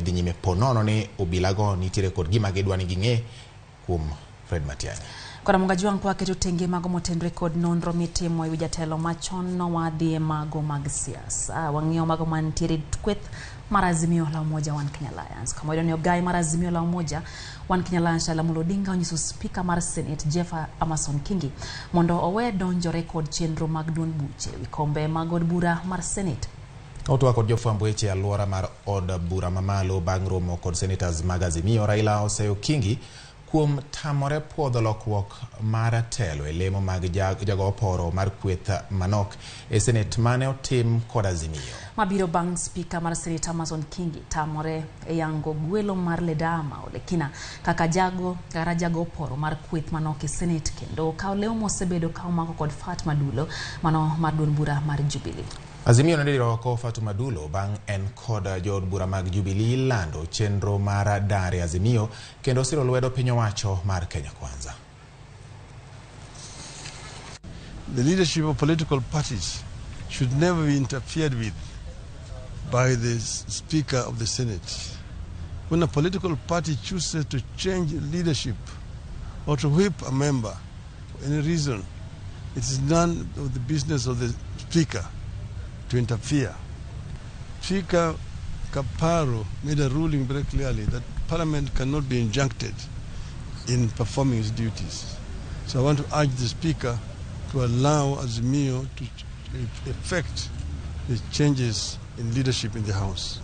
med dhi nyime po nono ni obilago nitiere kod gima gidwa ni ging'e kuom Fred Matiang'i. Kod Amonga Jwang' kwa keto tenge mago motenre kod nonro mitimo ewi jatelo machon no wadhi e mago mag siasa. Wang'iyo mago mantiere kweth mar Azimio la Umoja One Kenya Alliance. Kama wayudo ni ogai mar Azimio la Umoja One Kenya Alliance Raila Amolo Odinga onyiso spika mar Senate Jeff Amason Kingi mondo owe donjore kod chenro mag duond buche ewi kombe mag od bura mar Senate. Otwak kod jofwamb weche e alwora mar od bura mamalo bang' romo kod senators mag Azimio, Raila oseyo Kingi kuom tamore puodho lokruok mar telo e lemo mag jago oporo mar kweth manok e Senate mane otim kod Azimio. Mabiro bang' spika mar Senate Amason Kingi tamore e yango gwelo mar Ledama Olekina kaka jago kata jago oporo mar kweth manok e Senate kendo kawo lemo mosebedo ka omako kod Fatma Dulo mano mar duond bura mar Jubilee. Azimio nodiro oko Fatuma Dulo bang' en kod jood bura mag Jubilee lando chenro mar dar e Azimio kendo siro lwedo piny owacho mar Kenya Kwanza. The leadership of political parties should never be interfered with by the Speaker of the Senate. When a political party chooses to change leadership or to whip a member for any reason, it is none of the business of the Speaker to interfere. Speaker Kaparo made a ruling very clearly that Parliament cannot be injuncted in performing its duties. So I want to urge the Speaker to allow Azimio to effect the changes in leadership in the House.